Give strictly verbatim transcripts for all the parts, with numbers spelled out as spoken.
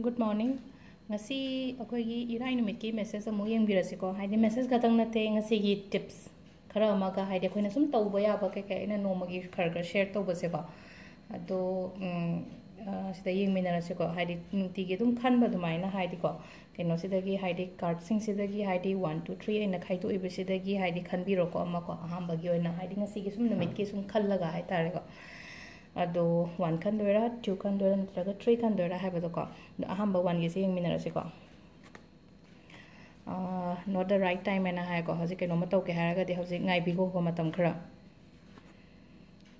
Good morning. ꯉꯁꯤ ꯑꯩꯈꯣꯏꯒꯤ ꯏꯔꯥꯏ ꯅꯨꯃꯤꯠꯀꯤ message ꯑꯃꯨꯛ ꯌꯦꯡꯕꯤꯔꯁꯤꯀꯣ꯫ ꯍꯥꯏꯗꯤ message ꯈꯛꯇꯪ ꯅꯠꯇꯦ, ꯉꯁꯤꯒꯤ tips ꯈꯔ ꯑꯃꯒ, ꯍꯥꯏꯗꯤ ꯑꯩꯈꯣꯏꯅ ꯁꯨꯝ ꯇꯧꯕ ꯌꯥꯕ ꯀꯩ ꯀꯩ ꯑꯩꯅ ꯅꯣꯡꯃꯒꯤ ꯈꯔ ꯈꯔ share ꯇꯧꯕꯁꯦꯀꯣ꯫ ꯑꯗꯣ ꯎꯝ, ꯑ, ꯁꯤꯗ ꯌꯦꯡꯃꯤꯟꯅꯔꯁꯤꯀꯣ꯫ ꯍꯥꯏꯗꯤ ꯅꯨꯡꯇꯤꯒꯤ ꯑꯗꯨꯝ ꯈꯟꯕ ꯑꯗꯨꯃꯥꯏꯅ, ꯍꯥꯏꯗꯤꯀꯣ, ꯀꯩꯅꯣꯁꯤꯗꯒꯤ, ꯍꯥꯏꯗꯤ cardꯁꯤꯡꯁꯤꯗꯒꯤ, ꯍꯥꯏꯗꯤ one, two, three ꯑꯩꯅ ꯈꯥꯏꯗꯣꯛꯏꯕꯁꯤꯗꯒꯤ ꯍꯥꯏꯗꯤ ꯈꯟꯕꯤꯔꯣꯀꯣ ꯑꯃꯀꯣ꯫ ꯑꯍꯥꯟꯕꯒꯤ ꯑꯣꯏꯅ ꯍꯥꯏꯗꯤ ꯉꯁꯤꯒꯤ ꯁꯨꯝ ꯅꯨꯃꯤꯠꯀꯤ ꯁꯨꯝ ꯈꯜꯂꯒ ꯍꯥꯏꯇꯥꯔꯦꯀꯣ꯫ ꯑꯗꯣ one ꯈꯟꯗꯣꯏꯔꯥ, two ꯈꯟꯗꯣꯏꯔꯥ, ꯅꯠꯇ꯭ꯔꯒ three ꯈꯟꯗꯣꯏꯔꯥ ꯍꯥꯏꯕꯗꯣꯀꯣ꯫ ꯑꯗꯣ ꯑꯍꯥꯟꯕ oneꯒꯤꯁꯦ ꯌꯦꯡꯃꯤꯟꯅꯔꯁꯤꯀꯣ꯫ ꯑꯥ, not the right time ꯍꯥꯏꯅ ꯍꯥꯏꯀꯣ꯫ ꯍꯧꯖꯤꯛ ꯀꯩꯅꯣꯝꯃ ꯇꯧꯒꯦ ꯍꯥꯏꯔꯒꯗꯤ ꯍꯧꯖꯤꯛ ꯉꯥꯏꯕꯤꯈꯣꯀꯣ ꯃꯇꯝ ꯈꯔ꯫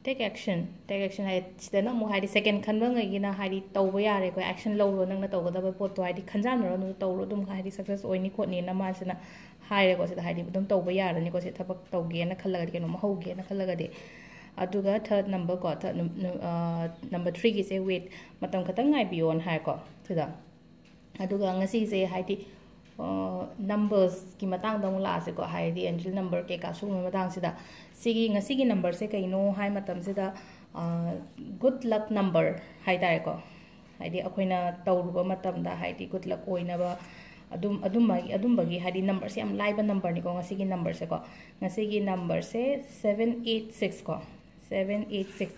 Take action, take action ꯍꯥꯏ, ꯁꯤꯗꯅ ꯑꯃꯨꯛ ꯍꯥꯏꯗꯤ second ꯈꯟꯕꯉꯩꯒꯤꯅ ꯍꯥꯏꯗꯤ ꯇꯧꯕ ꯌꯥꯔꯦꯀꯣ, action ꯂꯧꯔꯣ, ꯅꯪꯅ ꯇꯧꯒꯗꯕ ꯄꯣꯠꯇꯣ ꯍꯥꯏꯗꯤ ꯈꯟꯖꯥꯟꯅꯔꯣ, ꯑꯗꯨ ꯇꯧꯔꯣ, ꯑꯗꯨꯝ ꯍꯥꯏꯗꯤ success ꯑꯣꯏꯅꯤ ꯈꯣꯠꯅꯤꯅ ꯃꯥꯁꯤꯅ ꯍꯥꯏꯔꯦꯀꯣ꯫ ꯁꯤꯗ ꯍꯥꯏꯗꯤ ꯑꯗꯨꯝ ꯇꯧꯕ ꯌꯥꯔꯅꯤꯀꯣ, ꯁꯤ ꯊꯕꯛ ꯇꯧꯒꯦꯅ ꯈꯜꯂꯒꯗꯤ, ꯀꯩꯅꯣꯝꯃ ꯍꯧꯒꯦꯅ ꯈꯜꯂꯒꯗꯤ꯫ ꯑꯗꯨꯒ third number ꯀꯣ, third, number threeꯒꯤꯁꯦ wait, ꯃꯇꯝ ꯈꯛꯇꯪ ꯉꯥꯏꯕꯤꯌꯣꯅ ꯍꯥꯏꯀꯣ ꯁꯤꯗ꯫ ꯑꯗꯨꯒ ꯉꯁꯤꯁꯦ ꯍꯥꯏꯗꯤ numbersꯀꯤ ꯃꯇꯥꯡꯗ ꯑꯃꯨꯛ ꯂꯥꯛꯑꯁꯦꯀꯣ, ꯍꯥꯏꯗꯤ angel number ꯀꯩꯀꯥ ꯁꯤꯒꯨꯝꯕ ꯃꯇꯥꯡꯁꯤꯗ꯫ ꯁꯤꯒꯤ ꯉꯁꯤꯒꯤ numberꯁꯦ ꯀꯩꯅꯣ ꯍꯥꯏ ꯃꯇꯝꯁꯤꯗ, good luck number ꯍꯥꯏ ꯇꯥꯔꯦꯀꯣ꯫ ꯍꯥꯏꯗꯤ ꯑꯩꯈꯣꯏꯅ ꯇꯧꯔꯨꯕ ꯃꯇꯝꯗ ꯍꯥꯏꯗꯤ good luck ꯑꯣꯏꯅꯕ ꯑꯗꯨꯝ, ꯑꯗꯨꯝꯕꯒꯤ, ꯑꯗꯨꯝꯕꯒꯤ ꯍꯥꯏꯗꯤ numberꯁꯦ ꯌꯥꯝ ꯂꯥꯏꯕ numberꯅꯤꯀꯣ ꯉꯁꯤꯒꯤ numberꯁꯦꯀꯣ꯫ ꯉꯁꯤꯒꯤ numberꯁꯦ seven eight six ꯀꯣ, seven eight six꯫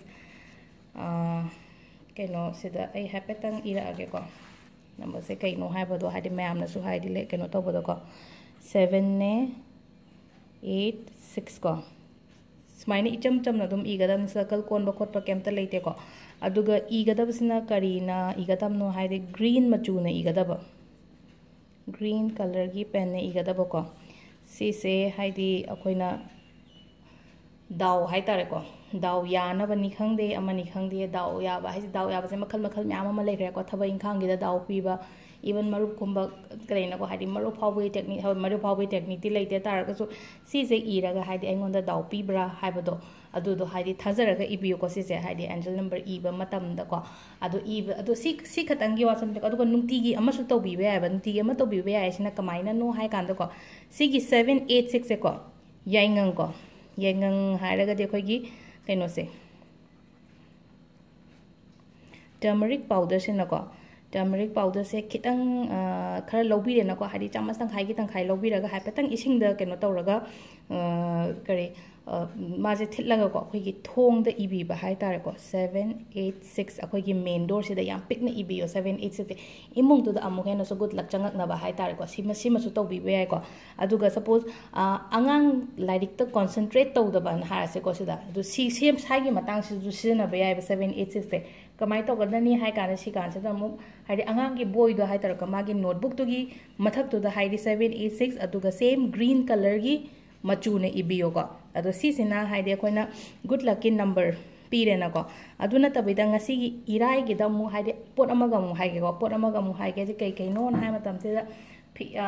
ꯀꯩꯅꯣꯁꯤꯗ ꯑꯩ ꯍꯥꯏꯐꯦꯠꯇꯪ ꯏꯔꯛꯑꯒꯦꯀꯣ꯫ Numberꯁꯦ ꯀꯩꯅꯣ ꯍꯥꯏꯕꯗꯣ ꯍꯥꯏꯗꯤ ꯃꯌꯥꯝꯅꯁꯨ ꯍꯥꯏꯗꯤ ꯂꯩ, ꯀꯩꯅꯣ ꯇꯧꯕꯗꯣꯀꯣ꯫ Sevenꯅꯦ, eight, six ꯀꯣ꯫ ꯁꯨꯃꯥꯏꯅ ꯏꯆꯝ ꯆꯝꯅ ꯑꯗꯨꯝ ꯏꯒꯗꯕꯅꯤ, circle ꯀꯣꯟꯕ ꯈꯣꯠꯄ ꯀꯩꯝꯇ ꯂꯩꯇꯦꯀꯣ꯫ ꯑꯗꯨꯒ ꯏꯒꯗꯕꯁꯤꯅ ꯀꯔꯤꯅ ꯏꯒꯗꯕꯅꯣ ꯍꯥꯏꯗꯤ green ꯃꯆꯨꯅ ꯏꯒꯗꯕ, green colourꯒꯤ penꯅ ꯏꯒꯗꯕꯀꯣ꯫ ꯁꯤꯁꯦ ꯍꯥꯏꯗꯤ ꯑꯩꯈꯣꯏꯅ ꯗꯥꯎ ꯍꯥꯏꯇꯥꯔꯦꯀꯣ, ꯗꯥꯎ ꯌꯥꯅꯕꯅꯤ ꯈꯪꯗꯦ, ꯑꯃꯅꯤ ꯈꯪꯗꯦ, ꯗꯥꯎ ꯌꯥꯕ ꯍꯥꯏꯁꯦ, ꯗꯥꯎ ꯌꯥꯕꯁꯦ ꯃꯈꯜ ꯃꯈꯜ ꯃꯌꯥꯝ ꯑꯃ ꯂꯩꯈ꯭ꯔꯦꯀꯣ꯫ ꯊꯕꯛ ꯏꯪꯈꯥꯡꯒꯤꯗ ꯗꯥꯎ ꯄꯤꯕ, even ꯃꯔꯨꯞꯀꯨꯝꯕ ꯀꯔꯤꯅꯀꯣ, ꯍꯥꯏꯗꯤ ꯃꯔꯨꯞ ꯐꯥꯎꯕꯒꯤ technique, ꯍꯣꯏ, ꯃꯔꯨꯞ ꯐꯥꯎꯕꯒꯤ techniqueꯇꯤ ꯂꯩꯇꯦ ꯇꯥꯔꯒꯁꯨ, ꯁꯤꯁꯦ ꯏꯔꯒ ꯍꯥꯏꯗꯤ ꯑꯩꯉꯣꯟꯗ ꯗꯥꯎ ꯄꯤꯕ꯭ꯔꯥ ꯍꯥꯏꯕꯗꯣ, ꯑꯗꯨꯗꯣ ꯍꯥꯏꯗꯤ ꯊꯥꯖꯔꯒ ꯏꯕꯤꯌꯨꯀꯣ꯫ ꯁꯤꯁꯦ ꯍꯥꯏꯗꯤ angel number ꯏꯕ ꯃꯇꯝꯗꯀꯣ꯫ ꯑꯗꯣ ꯏꯕ, ꯑꯗꯣ ꯁꯤ, ꯁꯤ ꯈꯛꯇꯪꯒꯤ ꯋꯥꯁꯨ ꯅꯠꯇꯦꯀꯣ꯫ ꯑꯗꯨꯒ ꯅꯨꯡꯇꯤꯒꯤ ꯑꯃꯁꯨ ꯇꯧꯕꯤꯕ ꯌꯥꯏꯑꯕ꯫ ꯅꯨꯡꯇꯤꯒꯤ ꯑꯃ ꯇꯧꯕꯤꯕ ꯌꯥꯏ꯫ ꯁꯤꯅ ꯀꯃꯥꯏꯅꯅꯣ ꯍꯥꯏ ꯀꯥꯟꯗꯀꯣ, ꯁꯤꯒꯤ seven eight sixꯁꯦꯀꯣ, ꯌꯥꯏꯉꯪꯀꯣ, ꯌꯥꯏꯉꯪ ꯍꯥꯏꯔꯒꯗꯤ ꯑꯩꯈꯣꯏꯒꯤ ꯀꯩꯅꯣꯁꯦ, turmeric powderꯁꯤꯅꯀꯣ, ꯇꯔꯃꯔꯤꯛ ꯄꯥꯎꯗꯔꯁꯦ ꯈꯤꯇꯪ ꯈꯔ ꯂꯧꯕꯤꯔꯦꯅꯀꯣ, ꯍꯥꯏꯗꯤ ꯆꯥꯃꯁ ꯇꯪꯈꯥꯏꯒꯤ ꯇꯪꯈꯥꯏ ꯂꯧꯕꯤꯔꯒ ꯍꯥꯏꯐꯦꯠꯇꯪ ꯏꯁꯤꯡꯗ ꯀꯩꯅꯣ ꯇꯧꯔꯒ, ꯀꯔꯤ, ꯃꯥꯁꯦ ꯊꯤꯠꯂꯒꯀꯣ, ꯑꯩꯈꯣꯏꯒꯤ ꯊꯣꯡꯗ ꯏꯕꯤꯕ ꯍꯥꯏ ꯇꯥꯔꯦꯀꯣ, ꯁꯕꯦꯟ ꯑꯩꯠ ꯁꯤꯛꯁ, ꯑꯩꯈꯣꯏꯒꯤ ꯃꯦꯟ ꯗꯣꯔꯁꯤꯗ ꯌꯥꯝ ꯄꯤꯛꯅ ꯏꯕꯤꯌꯣ, ꯁꯕꯦꯟ ꯑꯩꯠ ꯁꯤꯛꯁꯁꯦ꯫ ꯏꯃꯨꯡꯗꯨꯗ ꯑꯃꯨꯛ ꯍꯦꯟꯅꯁꯨ ꯒꯨꯗ ꯂꯛ ꯆꯪꯉꯛꯅꯕ ꯍꯥꯏ ꯇꯥꯔꯦꯀꯣ, ꯁꯤꯃ ꯁꯤꯃꯁꯨ ꯇꯧꯕꯤꯕ ꯌꯥꯏꯀꯣ꯫ ꯑꯗꯨꯒ ꯁꯄꯣꯁ ꯑꯉꯥꯡ ꯂꯥꯏꯔꯤꯛꯇ ꯀꯣꯟꯁꯦꯟꯇ꯭ꯔꯦꯠ ꯇꯧꯗꯕꯅ ꯍꯥꯏꯔꯁꯦꯀꯣ, ꯁꯤꯗ ꯑꯗꯨ ꯁꯤ ꯁꯦꯝ ꯁ꯭ꯋꯥꯏꯒꯤ ꯃꯇꯥꯡꯁꯤꯗꯁꯨ ꯁꯤꯖꯤꯟꯅꯕ ꯌꯥꯏꯑꯕ ꯁꯕꯦꯟ ꯑꯩꯠ ꯁꯤꯛꯁꯁꯦ꯫ ꯀꯃꯥꯏꯅ ꯇꯧꯒꯗꯅꯤ ꯍꯥꯏ ꯀꯥꯟꯗ, ꯁꯤ ꯀꯥꯟꯁꯤꯗ ꯑꯃꯨꯛ ꯍꯥꯏꯗꯤ ꯑꯉꯥꯡꯒꯤ ꯕꯣꯏꯗꯣ ꯍꯥꯏ ꯇꯥꯔꯦꯀꯣ, ꯃꯥꯒꯤ ꯅꯣꯠꯕꯨꯛꯇꯨꯒꯤ ꯃꯊꯛꯇꯨꯗ ꯍꯥꯏꯗꯤ ꯁꯕꯦꯟ ꯑꯩꯠ ꯁꯤꯛꯁ ꯑꯗꯨꯒ ꯁꯦꯝ ꯒ꯭ꯔꯤꯟ ꯀꯂꯔꯒꯤ ꯃꯆꯨꯅ ꯏꯕꯤꯌꯣꯀꯣ꯫ ꯑꯗꯣ ꯁꯤꯁꯤꯅ ꯍꯥꯏꯗꯤ ꯑꯩꯈꯣꯏꯅ ꯒꯨꯗ ꯂꯛꯀꯤ ꯅꯝꯕꯔ ꯄꯤꯔꯦꯅꯀꯣ꯫ ꯑꯗꯨ ꯅꯠꯇꯕꯤꯗ ꯉꯁꯤꯒꯤ ꯏꯔꯥꯏꯒꯤꯗ ꯑꯃꯨꯛ ꯍꯥꯏꯗꯤ ꯄꯣꯠ ꯑꯃꯒ ꯑꯃꯨꯛ ꯍꯥꯏꯒꯦꯀꯣ꯫ ꯄꯣꯠ ꯑꯃꯒ ꯑꯃꯨꯛ ꯍꯥꯏꯒꯦ ꯍꯥꯏꯁꯦ ꯀꯩ ꯀꯩꯅꯣꯅ ꯍꯥꯏ ꯃꯇꯝꯁꯤꯗ, ꯐꯤ-, ꯑ,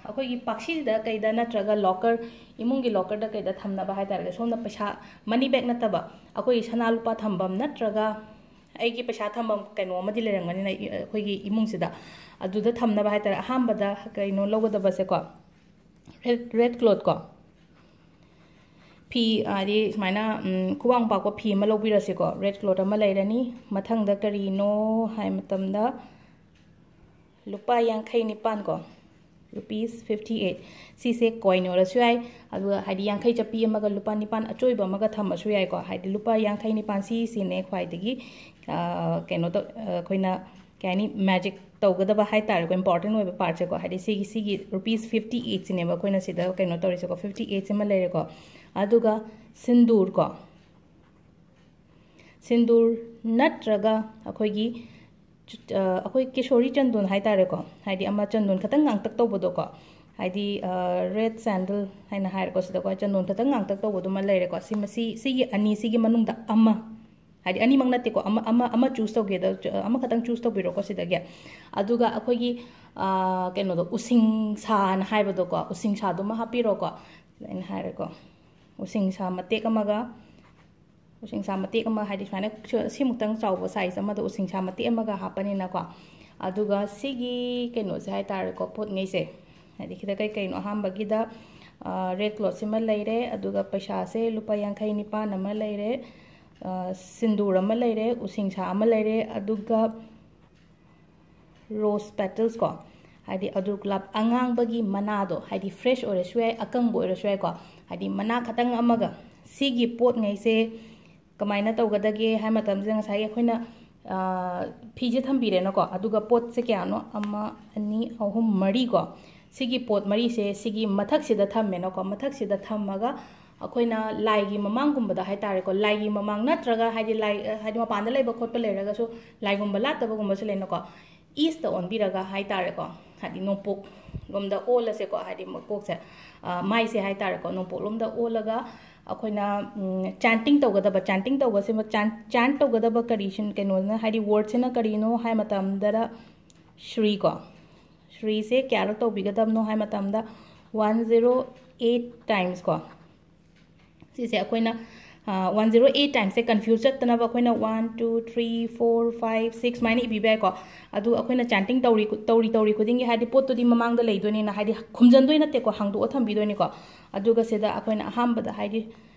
ꯑꯩꯈꯣꯏꯒꯤ ꯄꯥꯛꯁꯤꯗ ꯀꯩꯗ ꯅꯠꯇ꯭ꯔꯒ ꯂꯣꯀꯔ, ꯏꯃꯨꯡꯒꯤ ꯂꯣꯀꯔꯗ ꯀꯩꯗ ꯊꯝꯅꯕ ꯍꯥꯏ ꯇꯥꯔꯒꯗꯤ, ꯁꯣꯝꯗ ꯄꯩꯁꯥ, ꯃꯅꯤ ꯕꯦꯒ ꯅꯠꯇꯕ, ꯑꯩꯈꯣꯏꯒꯤ ꯁꯅꯥ ꯂꯨꯄꯥ ꯊꯝꯐꯝ ꯅꯠꯇ꯭ꯔꯒ ꯑꯩꯒꯤ ꯄꯩꯁꯥ ꯊꯝꯐꯝ ꯀꯩꯅꯣ ꯑꯃꯗꯤ ꯂꯩꯔꯝꯒꯅꯤꯅ, ꯏ-, ꯑꯩꯈꯣꯏꯒꯤ ꯏꯃꯨꯡꯁꯤꯗ꯫ ꯑꯗꯨꯗ ꯊꯝꯅꯕ ꯍꯥꯏ ꯇꯥꯔꯦ, ꯑꯍꯥꯟꯕꯗ ꯀꯩꯅꯣ ꯂꯧꯒꯗꯕꯁꯦꯀꯣ, ꯔꯦꯗ, ꯔꯦꯗ ꯀ꯭ꯂꯣꯠꯀꯣ꯫ ꯐꯤ ꯍꯥꯏꯗꯤ ꯁꯨꯃꯥꯏꯅ, ꯎꯝ, ꯈꯨꯕꯥꯛ ꯃꯨꯛ ꯄꯥꯛꯄ ꯐꯤ ꯑꯃ ꯂꯧꯕꯤꯔꯁꯤꯀꯣ꯫ ꯔꯦꯗ ꯀ꯭ꯂꯣꯠ ꯑꯃ ꯂꯩꯔꯅꯤ꯫ ꯃꯊꯪꯗ ꯀꯔꯤꯅꯣ ꯍꯥꯏ ꯃꯇꯝꯗ, ꯂꯨꯄꯥ ꯌꯥꯡꯈꯩ ꯅꯤꯄꯥꯟ ꯀꯣ, ꯔꯨꯄꯤꯁ ꯐꯤꯐꯇꯤ ꯑꯩꯠ꯫ ꯁꯤꯁꯦ ꯀꯣꯏꯟ ꯑꯣꯏꯔꯁꯨ ꯌꯥꯏ, ꯑꯗꯨꯒ ꯍꯥꯏꯗꯤ ꯌꯥꯡꯈꯩ ꯆꯞꯄꯤ ꯑꯃꯒ ꯂꯨꯄꯥ ꯅꯤꯄꯥꯟ ꯑꯆꯣꯏꯕ ꯑꯃꯒ ꯊꯝꯃꯁꯨ ꯌꯥꯏꯀꯣ꯫ ꯍꯥꯏꯗꯤ ꯂꯨꯄꯥ ꯌꯥꯡꯈꯩ ꯅꯤꯄꯥꯟ ꯁꯤꯁꯤꯅꯦ ꯈ꯭ꯋꯥꯏꯗꯒꯤ, ꯑ, ꯀꯩꯅꯣ ꯇꯧ-, ꯑ, ꯑꯩꯈꯣꯏꯅ ꯀꯩ ꯍꯥꯏꯅꯤ, ꯃꯦꯖꯤꯛ ꯇꯧꯒꯗꯕ ꯍꯥꯏ ꯇꯥꯔꯦꯀꯣ, ꯏꯝꯄꯣꯔꯇꯦꯟ ꯑꯣꯏꯕ ꯄꯥꯔꯠꯁꯦꯀꯣ꯫ ꯍꯥꯏꯗꯤ ꯁꯤꯒꯤ, ꯁꯤꯒꯤ ꯔꯨꯄꯤꯁ ꯐꯤꯐꯇꯤ ꯑꯩꯠꯁꯤꯅꯦꯕ ꯑꯩꯈꯣꯏꯅ ꯁꯤꯗ ꯀꯩꯅꯣ ꯇꯧꯔꯤꯁꯦꯀꯣ, ꯐꯤꯐꯇꯤ ꯑꯩꯠꯁꯤꯃ ꯂꯩꯔꯦꯀꯣ꯫ ꯑꯗꯨꯒ ꯁꯤꯟꯗꯨꯔꯀꯣ, ꯁꯤꯟꯗꯨꯔ ꯅꯠꯇ꯭ꯔꯒ ꯑꯩꯈꯣꯏꯒꯤ ꯆꯨ-, ꯑ, ꯑꯩꯈꯣꯏ ꯀꯤꯁꯣꯔꯤ ꯆꯟꯗꯣꯟ ꯍꯥꯏ ꯇꯥꯔꯦꯀꯣ, ꯍꯥꯏꯗꯤ ꯑꯃ ꯆꯟꯗꯣꯟ ꯈꯇꯪ ꯉꯥꯡꯇꯛ ꯇꯧꯕꯗꯣꯀꯣ, ꯍꯥꯏꯗꯤ, ꯑ, ꯔꯦꯗ ꯁꯦꯟꯗꯜ ꯍꯥꯏꯅ ꯍꯥꯏꯔꯦꯀꯣ, ꯁꯤꯗꯀꯣ ꯆꯟꯗꯣꯟ ꯈꯇꯪ ꯉꯥꯡꯇꯛ ꯇꯧꯕꯗꯨꯃ ꯂꯩꯔꯦꯀꯣ꯫ ꯁꯤ, ꯃꯁꯤ, ꯁꯤꯒꯤ ꯑꯅꯤꯁꯤꯒꯤ ꯃꯅꯨꯡꯗ ꯑꯃ, ꯍꯥꯏꯗꯤ ꯑꯅꯤꯃꯛ ꯅꯠꯇꯦꯀꯣ, ꯑꯃ, ꯑꯃ, ꯑꯃ ꯆꯨꯁ ꯇꯧꯒꯦꯗ, ꯑꯃꯈꯛꯇꯪ ꯆꯨꯁ ꯇꯧꯕꯤꯔꯣꯀꯣ ꯁꯤꯗꯒꯤ꯫ ꯑꯗꯨꯒ ꯑꯩꯈꯣꯏꯒꯤ, ꯑ, ꯀꯩꯅꯣꯗꯣ, ꯎꯁꯤꯡꯁꯥꯅ ꯍꯥꯏꯕꯗꯣꯀꯣ, ꯎꯁꯤꯡꯁꯥꯗꯨꯃ ꯍꯥꯞꯄꯤꯔꯣꯀꯣ꯫ ꯑꯩꯅ ꯍꯥꯏꯔꯦꯀꯣ, ꯎꯁꯤꯡꯁꯥ ꯃꯇꯦꯛ ꯑꯃꯒ, ꯎꯁꯤꯡꯁꯥ ꯃꯇꯦꯛ ꯑꯃ, ꯍꯥꯏꯗꯤ ꯁꯨꯃꯥꯏꯅ ꯁꯤ-, ꯁꯤꯃꯨꯛꯇꯪ ꯆꯥꯎꯕ ꯁꯥꯏꯖ ꯑꯃꯗ ꯎꯁꯤꯡꯁꯥ ꯃꯇꯦꯛ ꯑꯃꯒ ꯍꯥꯞꯄꯅꯤꯅꯀꯣ꯫ ꯑꯗꯨꯒ ꯁꯤꯒꯤ ꯀꯩꯅꯣꯁꯦ ꯍꯥꯏ ꯇꯥꯔꯦꯀꯣ, ꯄꯣꯠꯉꯩꯁꯦ, ꯍꯥꯏꯗꯤ ꯁꯤꯗ ꯀꯩ ꯀꯩꯅꯣ, ꯑꯍꯥꯟꯕꯒꯤꯗ, ꯑ, ꯔꯦꯗ ꯀ꯭ꯂꯣꯠꯁꯤꯃ ꯂꯩꯔꯦ, ꯑꯗꯨꯒ ꯄꯩꯁꯥꯁꯦ ꯂꯨꯄꯥ ꯌꯥꯡꯈꯩ ꯅꯤꯄꯥꯟ ꯑꯃ ꯂꯩꯔꯦ, ꯑ, ꯁꯤꯟꯗꯨꯔ ꯑꯃ ꯂꯩꯔꯦ, ꯎꯁꯤꯡꯁꯥ ꯑꯃ ꯂꯩꯔꯦ, ꯑꯗꯨꯒ Rose petals ꯀꯣ, ꯍꯥꯏꯗꯤ ꯑꯗꯨꯔ ꯒꯨꯂꯥꯞ ꯑꯉꯥꯡꯕꯒꯤ ꯃꯅꯥꯗꯣ, ꯍꯥꯏꯗꯤ fresh ꯑꯣꯏꯔꯁꯨ ꯌꯥꯏ, ꯑꯀꯪꯕ ꯑꯣꯏꯔꯁꯨ ꯌꯥꯏꯀꯣ, ꯍꯥꯏꯗꯤ ꯃꯅꯥ ꯈꯛꯇꯪ ꯑꯃꯒ꯫ ꯁꯤꯒꯤ ꯄꯣꯠꯉꯩꯁꯦ ꯀꯃꯥꯏꯅ ꯇꯧꯒꯗꯒꯦ ꯍꯥꯏ ꯃꯇꯝꯁꯤꯗ, ꯉꯁꯥꯏꯒꯤ ꯑꯩꯈꯣꯏꯅ, ꯑ, ꯐꯤꯁꯦ ꯊꯝꯕꯤꯔꯦꯅꯀꯣ, ꯑꯗꯨꯒ ꯄꯣꯠꯁꯦ ꯀꯌꯥꯅꯣ? ꯑꯃ, ꯑꯅꯤ, ꯑꯍꯨꯝ, ꯃꯔꯤꯀꯣ꯫ ꯁꯤꯒꯤ ꯄꯣꯠ ꯃꯔꯤꯁꯦ ꯁꯤꯒꯤ ꯃꯊꯛꯁꯤꯗ ꯊꯝꯃꯦꯅꯀꯣ, ꯃꯊꯛꯁꯤꯗ ꯊꯝꯃꯒ ꯑꯩꯈꯣꯏꯅ ꯂꯥꯏꯒꯤ ꯃꯃꯥꯡꯒꯨꯝꯕꯗ ꯍꯥꯏꯇꯥꯔꯦꯀꯣ, ꯂꯥꯏꯒꯤ ꯃꯃꯥꯡ ꯅꯠꯇ꯭ꯔꯒ ꯍꯥꯏꯗꯤ ꯂꯥꯏ, ꯍꯥꯏꯗꯤ ꯃꯄꯥꯟꯗ ꯂꯩꯕ ꯈꯣꯠꯄ ꯂꯩꯔꯒꯁꯨ, ꯂꯥꯏꯒꯨꯝꯕ ꯂꯥꯠꯇꯕꯒꯨꯝꯕꯁꯨ ꯂꯩꯅꯀꯣ, ꯏꯁꯇ ꯑꯣꯟꯕꯤꯔꯒ ꯍꯥꯏꯇꯥꯔꯦꯀꯣ, ꯍꯥꯏꯗꯤ ꯅꯣꯡꯄꯣꯛ ꯂꯣꯝꯗ ꯑꯣꯜꯂꯁꯦꯀꯣ, ꯍꯥꯏꯗꯤ ꯃꯀꯣꯛꯁꯦ, ꯑ, ꯃꯥꯏꯁꯦ ꯍꯥꯏꯇꯥꯔꯦꯀꯣ, ꯅꯣꯡꯄꯣꯛ ꯂꯣꯝꯗ ꯑꯣꯜꯂꯒ ꯑꯩꯈꯣꯏꯅ, ꯎꯝ, chanting ꯇꯧꯒꯗꯕ, chanting ꯇꯧꯕꯁꯦ, chant, chant ꯇꯧꯒꯗꯕ ꯀꯔꯤ ꯁꯤꯟ-, ꯀꯩꯅꯣꯅ, ꯍꯥꯏꯗꯤ wordꯁꯤꯅ ꯀꯔꯤꯅꯣ ꯍꯥꯏ ꯃꯇꯝꯗ, ꯁ꯭ꯔꯤ ꯀꯣ, ꯁ꯭ꯔꯤꯁꯦ ꯀꯌꯥꯔꯛ ꯇꯧꯕꯤꯒꯗꯕꯅꯣ ꯍꯥꯏ ꯃꯇꯝꯗ, one zero eight times ꯀꯣ꯫ ꯁꯤꯁꯦ ꯑꯩꯈꯣꯏꯅ, ꯑ, one zero eight timesꯁꯦ confuse ꯆꯠꯇꯅꯕ ꯑꯩꯈꯣꯏꯅ one, two, three, four, five, six ꯁꯨꯃꯥꯏꯅ ꯏꯕꯤꯕ ꯌꯥꯏꯀꯣ꯫ ꯑꯗꯨ ꯑꯩꯈꯣꯏꯅ chanting ꯇꯧꯔꯤ, ꯇꯧꯔꯤ, ꯇꯧꯔꯤ ꯈꯨꯗꯤꯡꯒꯤ, ꯍꯥꯏꯗꯤ ꯄꯣꯠꯇꯨꯗꯤ ꯃꯃꯥꯡꯗ ꯂꯩꯗꯣꯏꯅꯤꯅ, ꯍꯥꯏꯗꯤ ꯈꯨꯝꯖꯟꯗꯣꯏ ꯅꯠꯇꯦꯀꯣ, ꯍꯥꯡꯗꯣꯛꯑ ꯊꯝꯕꯤꯗꯣꯏꯅꯤꯀꯣ꯫ ꯑꯗꯨꯒ ꯁꯤꯗ ꯑꯩꯈꯣꯏꯅ ꯑꯍꯥꯟꯕꯗ, ꯍꯥꯏꯗꯤ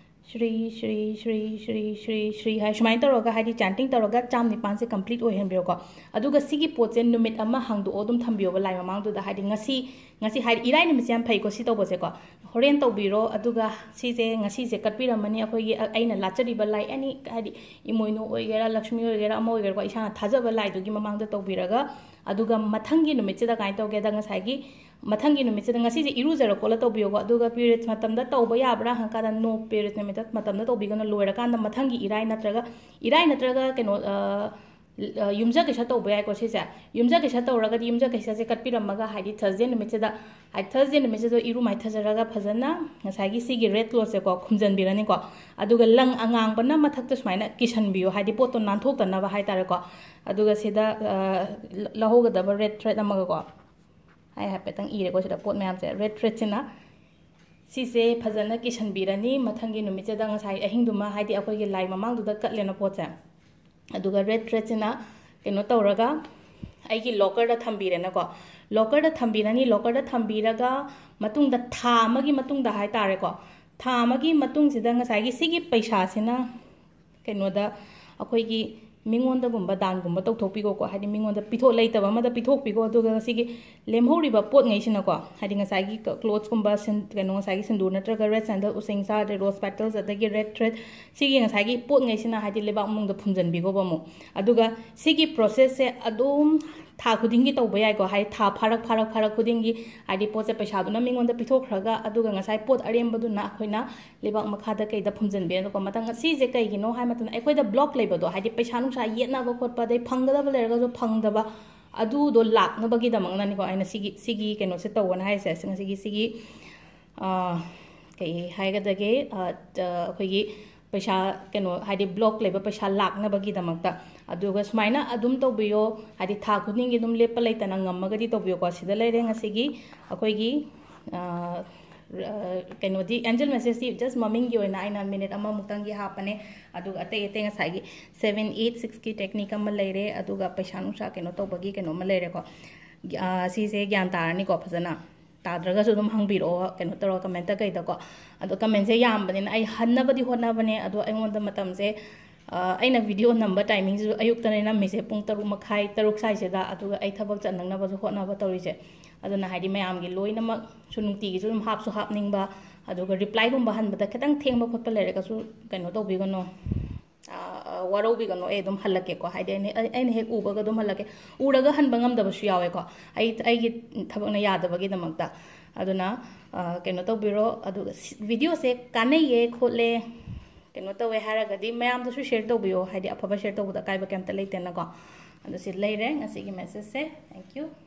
ꯁ꯭ꯔꯤ, ꯁ꯭ꯔꯤ, ꯁ꯭ꯔꯤ, ꯁ꯭ꯔꯤ, ꯁ꯭ꯔꯤ, ꯁ꯭ꯔꯤ ꯍꯥꯏ, ꯁꯨꯃꯥꯏꯅ ꯇꯧꯔꯒ, ꯍꯥꯏꯗꯤ chanting ꯇꯧꯔꯒ ꯆꯥꯝ ꯅꯤꯄꯥꯟꯁꯦ complete ꯑꯣꯏꯍꯟꯕꯤꯔꯣꯀꯣ꯫ ꯑꯗꯨꯒ ꯁꯤꯒꯤ ꯄꯣꯠꯁꯦ ꯅꯨꯃꯤꯠ ꯑꯃ ꯍꯥꯡꯗꯣꯛꯑꯣ ꯑꯗꯨꯝ ꯊꯝꯕꯤꯌꯣꯕ ꯂꯥꯏ ꯃꯃꯥꯡꯗꯨꯗ, ꯍꯥꯏꯗꯤ ꯉꯁꯤ, ꯉꯁꯤ ꯍꯥꯏꯗꯤ ꯏꯔꯥꯏ ꯅꯨꯃꯤꯠꯁꯦ ꯌꯥꯝ ꯐꯩꯀꯣ ꯁꯤ ꯇꯧꯕꯁꯦꯀꯣ꯫ ꯍꯣꯔꯦꯟ ꯇꯧꯕꯤꯔꯣ, ꯑꯗꯨꯒ ꯁꯤꯁꯦ ꯉꯁꯤꯁꯦ ꯀꯠꯄꯤꯔꯝꯃꯅꯤ ꯑꯩꯈꯣꯏꯒꯤ, ꯑ-, ꯑꯩꯅ ꯂꯥꯠꯆꯔꯤꯕ ꯂꯥꯏ, any, ꯍꯥꯏꯗꯤ ꯏꯃꯣꯏꯅꯨ ꯑꯣꯏꯒꯦꯔꯥ, ꯂꯛꯁꯃꯤ ꯑꯣꯏꯒꯦꯔꯥ, ꯑꯃ ꯑꯣꯏꯒꯦꯔꯥꯀꯣ, ꯏꯁꯥꯅ ꯊꯥꯖꯕ ꯂꯥꯏꯗꯨꯒꯤ ꯃꯃꯥꯡꯗ ꯇꯧꯕꯤꯔꯒ, ꯑꯗꯨꯒ ꯃꯊꯪꯒꯤ ꯅꯨꯃꯤꯠꯁꯤꯗ ꯀꯃꯥꯏꯅ ꯇꯧꯒꯦꯗ, ꯉꯁꯥꯏꯒꯤ ꯃꯊꯪꯒꯤ ꯅꯨꯃꯤꯠꯁꯤꯗ, ꯉꯁꯤꯁꯦ ꯏꯔꯨꯖꯔ ꯈꯣꯠꯂ ꯇꯧꯕꯤꯌꯣꯀꯣ, ꯑꯗꯨꯒ periods ꯃꯇꯝꯗ ꯇꯧꯕ ꯌꯥꯕ꯭ꯔꯥ ꯍꯪꯀꯥꯟꯗ, no, periods ꯅꯨꯃꯤꯠꯇ ꯃꯇꯝꯗ ꯇꯧꯕꯤꯒꯅꯨ, ꯂꯣꯏꯔꯀꯥꯟꯗ ꯃꯊꯪꯒꯤ ꯏꯔꯥꯏ ꯅꯠꯇ꯭ꯔꯒ, ꯏꯔꯥꯏ ꯅꯠꯇ꯭ꯔꯒ ꯀꯩꯅꯣ, ꯑ, ꯑ, ꯌꯨꯝꯖꯀꯩꯁ ꯇꯧꯕ ꯌꯥꯏꯀꯣ ꯁꯤꯁꯦ꯫ ꯌꯨꯝꯖꯀꯩꯁ ꯇꯧꯔꯒꯗꯤ ꯌꯨꯝꯖꯀꯩꯁꯁꯦ ꯀꯠꯄꯤꯔꯝꯃꯒ, ꯍꯥꯏꯗꯤ Thursday ꯅꯨꯃꯤꯠꯁꯤꯗ, ꯍꯥꯏꯗꯤ Thursday ꯅꯨꯃꯤꯠꯁꯤꯗ ꯏꯔꯨ ꯃꯥꯏꯊꯖꯔꯒ ꯐꯖꯅ ꯉꯁꯥꯏꯒꯤ ꯁꯤꯒꯤ red clothꯁꯦꯀꯣ ꯈꯨꯝꯖꯟꯕꯤꯔꯅꯤꯀꯣ꯫ ꯑꯗꯨꯒ ꯂꯪ ꯑꯉꯥꯡꯕꯅ ꯃꯊꯛꯇ ꯁꯨꯃꯥꯏꯅ ꯀꯤꯁꯟꯕꯤꯌꯣ, ꯍꯥꯏꯗꯤ ꯄꯣꯠꯇꯣ ꯅꯥꯟꯊꯣꯛꯇꯅꯕ ꯍꯥꯏꯇꯥꯔꯦꯀꯣ꯫ ꯑꯗꯨꯒ ꯁꯤꯗ, ꯑ, ꯂ-, ꯂꯧꯍꯧꯒꯗꯕ red thread ꯑꯃꯒꯀꯣ꯫ ꯑꯩ ꯍꯥꯏꯐꯦꯠꯇꯪ ꯏꯔꯦꯀꯣ ꯁꯤꯗ ꯄꯣꯠ ꯃꯌꯥꯝꯁꯦ꯫ Red threadꯁꯤꯅ ꯁꯤꯁꯦ ꯐꯖꯅ ꯀꯤꯁꯟꯕꯤꯔꯅꯤ꯫ ꯃꯊꯪꯒꯤ ꯅꯨꯃꯤꯠꯁꯤꯗ ꯉꯁꯥꯏ ꯑꯍꯤꯡꯗꯨꯃ, ꯍꯥꯏꯗꯤ ꯑꯩꯈꯣꯏꯒꯤ ꯂꯥꯏ ꯃꯃꯥꯡꯗꯨꯗ ꯀꯠꯂꯦꯅ ꯄꯣꯠꯁꯦ꯫ ꯑꯗꯨꯒ red threadꯁꯤꯅ ꯀꯩꯅꯣ ꯇꯧꯔꯒ ꯑꯩꯒꯤ lockerꯗ ꯊꯝꯕꯤꯔꯦꯅꯀꯣ꯫ Lockerꯗ ꯊꯝꯕꯤꯔꯅꯤ꯫ Lockerꯗ ꯊꯝꯕꯤꯔꯒ ꯃꯇꯨꯡꯗ, ꯊꯥ ꯑꯃꯒꯤ ꯃꯇꯨꯡꯗ ꯍꯥꯏꯇꯥꯔꯦꯀꯣ, ꯊꯥ ꯑꯃꯒꯤ ꯃꯇꯨꯡꯁꯤꯗ ꯉꯁꯥꯏꯒꯤ ꯁꯤꯒꯤ ꯄꯩꯁꯥꯁꯤꯅ ꯀꯩꯅꯣꯗ, ꯑꯩꯈꯣꯏꯒꯤ ꯃꯤꯉꯣꯟꯗꯒꯨꯝꯕ ꯗꯥꯟꯒꯨꯝꯕ ꯇꯧꯊꯣꯛꯄꯤꯈꯣꯀꯣ, ꯍꯥꯏꯗꯤ ꯃꯤꯉꯣꯟꯗ ꯄꯤꯊꯣꯛ ꯂꯩꯇꯕ ꯑꯃꯗ ꯄꯤꯊꯣꯛꯄꯤꯈꯣ꯫ ꯑꯗꯨꯒ ꯁꯤꯒꯤ ꯂꯦꯝꯍꯧꯔꯤꯕ ꯄꯣꯠꯉꯩꯁꯤꯅꯀꯣ, ꯍꯥꯏꯗꯤ ꯉꯁꯥꯏꯒꯤ ꯀ- clothesꯀꯨꯝꯕ, ꯁꯤꯟ- ꯀꯩꯅꯣ, ꯉꯁꯥꯏꯒꯤ ꯁꯤꯟꯗꯨꯔ ꯅꯠꯇ꯭ꯔꯒ red sandal, ꯎꯁꯦꯡꯁꯥ, ꯑꯗꯩ rose petals, ꯑꯗꯒꯤ red thread, ꯁꯤꯒꯤ ꯉꯁꯥꯏꯒꯤ ꯄꯣꯠꯉꯩꯁꯤꯅ ꯍꯥꯏꯗꯤ ꯂꯩꯕꯥꯛ ꯃꯅꯨꯡꯗ ꯐꯨꯝꯖꯤꯟꯕꯤꯈꯣꯕ ꯑꯃꯨꯛ꯫ ꯑꯗꯨꯒ ꯁꯤꯒꯤ processꯁꯦ ꯑꯗꯨꯝ ꯊꯥ ꯈꯨꯗꯤꯡꯒꯤ ꯇꯧꯕ ꯌꯥꯏꯀꯣ, ꯍꯥꯏꯗꯤ ꯊꯥ ꯐꯥꯔꯛ ꯐꯥꯔꯛ ꯐꯥꯔꯛ ꯈꯨꯗꯤꯡꯒꯤ, ꯍꯥꯏꯗꯤ ꯄꯣꯠꯁꯦ ꯄꯩꯁꯥꯗꯨꯅ ꯃꯤꯉꯣꯟꯗ ꯄꯤꯊꯣꯛꯈ꯭ꯔꯒ, ꯑꯗꯨꯒ ꯉꯁꯥꯏ ꯄꯣꯠ ꯑꯔꯦꯝꯕꯗꯨꯅ ꯑꯩꯈꯣꯏꯅ ꯂꯩꯕꯥꯛ ꯃꯈꯥꯗ ꯀꯩꯗ ꯐꯨꯝꯖꯤꯟꯕꯤꯔꯒꯀꯣ꯫ ꯃꯊꯪ ꯁꯤꯁꯦ ꯀꯩꯒꯤꯅꯣ ꯍꯥꯏ ꯃꯇꯝꯗ, ꯑꯩꯈꯣꯏꯗ block ꯂꯩꯕꯗꯣ, ꯍꯥꯏꯗꯤ ꯄꯩꯁꯥ ꯅꯨꯡꯁꯥ ꯌꯦꯠꯅꯕ ꯈꯣꯠꯄ, ꯑꯗꯩ ꯐꯪꯒꯗꯕ ꯂꯩꯔꯒꯁꯨ ꯐꯪꯗꯕ, ꯑꯗꯨꯗꯣ ꯂꯥꯛꯅꯕꯒꯤꯗꯃꯛꯅꯅꯤꯀꯣ ꯑꯩꯅ ꯁꯤꯒꯤ, ꯁꯤꯒꯤ ꯀꯩꯅꯣꯁꯦ ꯇꯧꯕꯅ ꯍꯥꯏꯁꯦ꯫ ꯉꯁꯤꯒꯤ ꯁꯤꯒꯤ, ꯑꯥ, ꯀꯩ ꯍꯥꯏꯒꯗꯒꯦ, ꯑꯥ, ꯑꯩꯈꯣꯏꯒꯤ ꯄꯩꯁꯥ, ꯀꯩꯅꯣ, ꯍꯥꯏꯗꯤ block ꯂꯩꯕ ꯄꯩꯁꯥ ꯂꯥꯛꯅꯕꯒꯤꯗꯃꯛꯇ꯫ ꯑꯗꯨꯒ ꯁꯨꯃꯥꯏꯅ ꯑꯗꯨꯝ ꯇꯧꯕꯤꯌꯣ, ꯍꯥꯏꯗꯤ ꯊꯥ ꯈꯨꯗꯤꯡꯒꯤ ꯑꯗꯨꯝ ꯂꯦꯞꯄ ꯂꯩꯇꯅ ꯉꯝꯃꯒꯗꯤ ꯇꯧꯕꯤꯌꯣꯀꯣ꯫ ꯁꯤꯗ ꯂꯩꯔꯦ ꯉꯁꯤꯒꯤ ꯑꯩꯈꯣꯏꯒꯤ, ꯑꯥ, ꯑꯥ, ꯀꯩꯅꯣꯗꯤ, angel messageꯇꯤ just ꯃꯃꯤꯡꯒꯤ ꯑꯣꯏꯅ ꯑꯩꯅ minute ꯑꯃꯃꯨꯛꯇꯪꯒꯤ ꯍꯥꯞꯄꯅꯦ꯫ ꯑꯗꯨꯒ ꯑꯇꯩ ꯑꯇꯩ ꯉꯁꯥꯏꯒꯤ seven, eight, sixꯀꯤ technique ꯑꯃ ꯂꯩꯔꯦ, ꯑꯗꯨꯒ ꯄꯩꯁꯥ ꯅꯨꯡꯁꯥ ꯀꯩꯅꯣ ꯇꯧꯕꯒꯤ ꯀꯩꯅꯣ ꯑꯃ ꯂꯩꯔꯦꯀꯣ꯫ ꯑꯥ, ꯁꯤꯁꯦ ꯒ꯭ꯌꯥꯟ ꯇꯥꯔꯅꯤꯀꯣ ꯐꯖꯅ꯫ ꯇꯥꯗ꯭ꯔꯒꯁꯨ ꯑꯗꯨꯝ ꯍꯪꯕꯤꯔꯛꯑꯣ, ꯀꯩꯅꯣ ꯇꯧꯔꯒ, commentꯇ ꯀꯩꯗꯀꯣ꯫ ꯑꯗꯣ commentꯁꯦ ꯌꯥꯝꯕꯅꯤꯅ ꯑꯩ ꯍꯟꯅꯕꯗꯤ ꯍꯣꯠꯅꯕꯅꯦ, ꯑꯗꯣ ꯑꯩꯉꯣꯟꯗ ꯃꯇꯝꯁꯦ, ꯑ, ꯑꯩꯅ video ꯅꯝꯕ timingꯁꯤꯁꯨ ꯑꯌꯨꯛꯇꯅꯦ ꯅꯝꯃꯤꯁꯦ, ꯄꯨꯡ ꯇꯔꯨꯛ ꯃꯈꯥꯏ, ꯇꯔꯨꯛ ꯁ꯭ꯋꯥꯏꯁꯤꯗ, ꯑꯗꯨꯒ ꯑꯩ ꯊꯕꯛ ꯆꯠꯅꯅꯕꯁꯨ ꯍꯣꯠꯅꯕ ꯇꯧꯔꯤꯁꯦ꯫ ꯑꯗꯨꯅ ꯍꯥꯏꯗꯤ ꯃꯌꯥꯝꯒꯤ ꯂꯣꯏꯅꯃꯛꯁꯨ ꯅꯨꯡꯇꯤꯒꯤꯁꯨ ꯑꯗꯨꯝ ꯍꯥꯞꯁꯨ ꯍꯥꯞꯅꯤꯡꯕ, ꯑꯗꯨꯒ replyꯒꯨꯝꯕ ꯍꯟꯕꯗ ꯈꯤꯇꯪ ꯊꯦꯡꯕ ꯈꯣꯠꯄ ꯂꯩꯔꯒꯁꯨ ꯀꯩꯅꯣ ꯇꯧꯕꯤꯒꯅꯣ꯫ ꯑ, ꯑ, ꯋꯥꯔꯧꯕꯤꯒꯅꯣ, ꯑꯩ ꯑꯗꯨꯝ ꯍꯜꯂꯛꯀꯦꯀꯣ꯫ ꯍꯥꯏꯗꯤ ꯑꯩꯅ, ꯑꯩ-, ꯑꯩꯅ ꯍꯦꯛ ꯎꯕꯒ ꯑꯗꯨꯝ ꯍꯜꯂꯛꯀꯦ꯫ ꯎꯔꯒ ꯍꯟꯕ ꯉꯝꯗꯕꯁꯨ ꯌꯥꯎꯋꯦꯀꯣ, ꯑꯩ, ꯑꯩꯒꯤ ꯊꯕꯛꯅ ꯌꯥꯗꯕꯒꯤꯗꯃꯛꯇ꯫ ꯑꯗꯨꯅ, ꯑ, ꯀꯩꯅꯣ ꯇꯧꯕꯤꯔꯣ꯫ ꯑꯗꯨꯒ ꯁꯤ-, videoꯁꯦ ꯀꯥꯟꯅꯩꯌꯦ ꯈꯣꯠꯂꯦ, ꯀꯩꯅꯣ ꯇꯧꯋꯦ ꯍꯥꯏꯔꯒꯗꯤ ꯃꯌꯥꯝꯗꯁꯨ share ꯇꯧꯕꯤꯌꯣ, ꯍꯥꯏꯗꯤ ꯑꯐꯕ share ꯇꯧꯕꯗ ꯑꯀꯥꯏꯕ ꯀꯩꯝꯇ ꯂꯩꯇꯦꯅꯀꯣ꯫ ꯑꯗꯨ ꯁꯤ ꯂꯩꯔꯦ ꯉꯁꯤꯒꯤ messageꯁꯦ꯫ Thank you꯫